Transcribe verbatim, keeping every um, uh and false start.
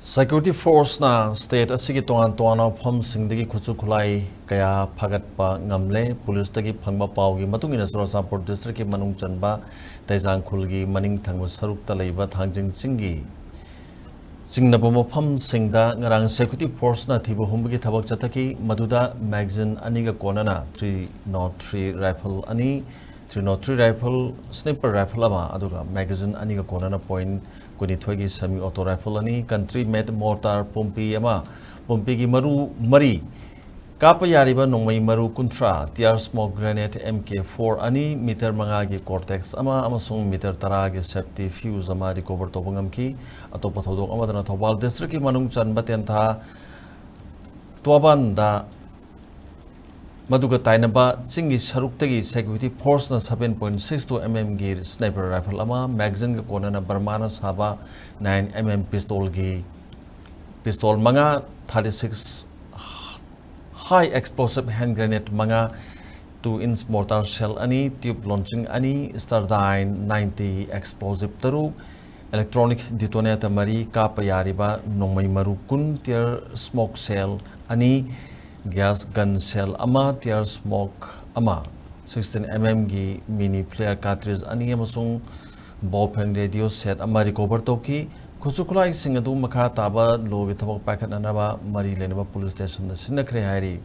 Security force ꯅ state ꯑꯁꯤꯒꯤ ꯇꯣꯉꯥꯟ ꯇꯣꯉꯥꯟꯕ ꯃꯐꯝꯁꯤꯡꯗꯒꯤ ꯈꯨꯠꯁꯨ ꯈꯨꯠꯂꯥꯏ ꯀꯌꯥ ꯐꯥꯒꯠꯄ ꯉꯝꯂꯦ꯫ Police ꯇꯒꯤ ꯐꯪꯕ ꯄꯥꯎꯒꯤ ꯃꯇꯨꯡ ꯏꯟꯅ, ꯆꯨꯔꯆꯥꯟꯄꯨꯔ district ꯀꯤ ꯃꯅꯨꯡ ꯆꯟꯕ ꯇꯩꯖꯥꯡꯈꯨꯜꯒꯤ ꯃꯅꯤꯡ ꯊꯪꯕ ꯁꯔꯨꯛꯇ ꯂꯩꯕ ꯊꯥꯡꯖꯤꯡ ꯆꯤꯡꯒꯤ ꯆꯤꯡꯅꯕ ꯃꯐꯝꯁꯤꯡꯗ ꯉꯔꯥꯡ security force ꯅ ꯊꯤꯕ ꯍꯨꯝꯕꯒꯤ ꯊꯕꯛ ꯆꯠꯊꯈꯤ꯫ ꯃꯗꯨꯗ magazine ꯑꯅꯤꯒ ꯀꯣꯟꯅꯅ three not three rifle ꯑꯅꯤ, three not three rifle, sniper rifle ꯑꯃ, ꯑꯗꯨꯒ magazine ꯑꯅꯤꯒ ꯀꯣꯟꯅꯅ point ꯀꯨꯟꯅꯤꯊꯣꯏꯒꯤ semi auto rifle ꯑꯅꯤ, country made mortar ꯄꯨꯝꯄꯤ ꯑꯃ, ꯄꯨꯝꯄꯤꯒꯤ ꯃꯔꯨ ꯃꯔꯤ, ꯀꯥꯞꯄ ꯌꯥꯔꯤꯕ ꯅꯣꯡꯃꯩ ꯃꯔꯨ ꯀꯨꯟꯊ꯭ꯔꯥ, tear smoke grenade M K four ꯑꯅꯤ, meter ꯃꯉꯥꯒꯤ Cortex ꯑꯃ ꯑꯃꯁꯨꯡ meter ꯇꯔꯥꯒꯤ safety fuse ꯑꯃ recover ꯇꯧꯕ ꯉꯝꯈꯤ꯫ ꯑꯇꯣꯞꯄ ꯊꯧꯗꯣꯛ ꯑꯃꯗꯅ ꯊꯧꯕꯥꯜ district ꯀꯤ ꯃꯅꯨꯡ ꯆꯟꯕ ꯇꯦꯟꯊꯥ ꯇ꯭ꯋꯥꯕꯥꯟꯗ ꯃꯗꯨꯒ ꯇꯥꯏꯅꯕ ꯆꯤꯡꯒꯤ ꯁꯔꯨꯛꯇꯒꯤ security force ꯅ seven point six two M M ꯒꯤ sniper rifle ꯑꯃ, magazine ꯒ ꯀꯣꯟꯅꯅ ꯕꯔꯃꯥꯅ ꯁꯥꯕ nine M M pistol ꯒꯤ pistol ꯃꯉꯥ, thirty six high explosive hand grenade ꯃꯉꯥ, two inch mortar shell ꯑꯅꯤ, tube launching ꯑꯅꯤ, Stardyne ninety explosive ꯇꯔꯨꯛ, electronic detonator ꯃꯔꯤ, ꯀꯥꯞꯄ ꯌꯥꯔꯤꯕ ꯅꯣꯡꯃꯩ ꯃꯔꯨ ꯀꯨꯟ, tear smoke shell ꯑꯅꯤ, gas gun shell ꯑꯃ, tear smoke ꯑꯃ, sixteen M M ꯒꯤ mini flare cartridge ꯑꯅꯤ ꯑꯃꯁꯨꯡ ball peen radio set ꯑꯃ recover ꯇꯧꯈꯤ꯫ ꯈꯨꯠꯁꯨ ꯈꯨꯠꯂꯥꯏꯁꯤꯡ ꯑꯗꯨ ꯃꯈꯥ ꯇꯥꯕ law ꯒꯤ ꯊꯕꯛ ꯄꯥꯏꯈꯠꯅꯅꯕ ꯃꯔꯤ ꯂꯩꯅꯕ police station ꯗ ꯁꯤꯟꯅꯈ꯭ꯔꯦ ꯍꯥꯏꯔꯤ꯫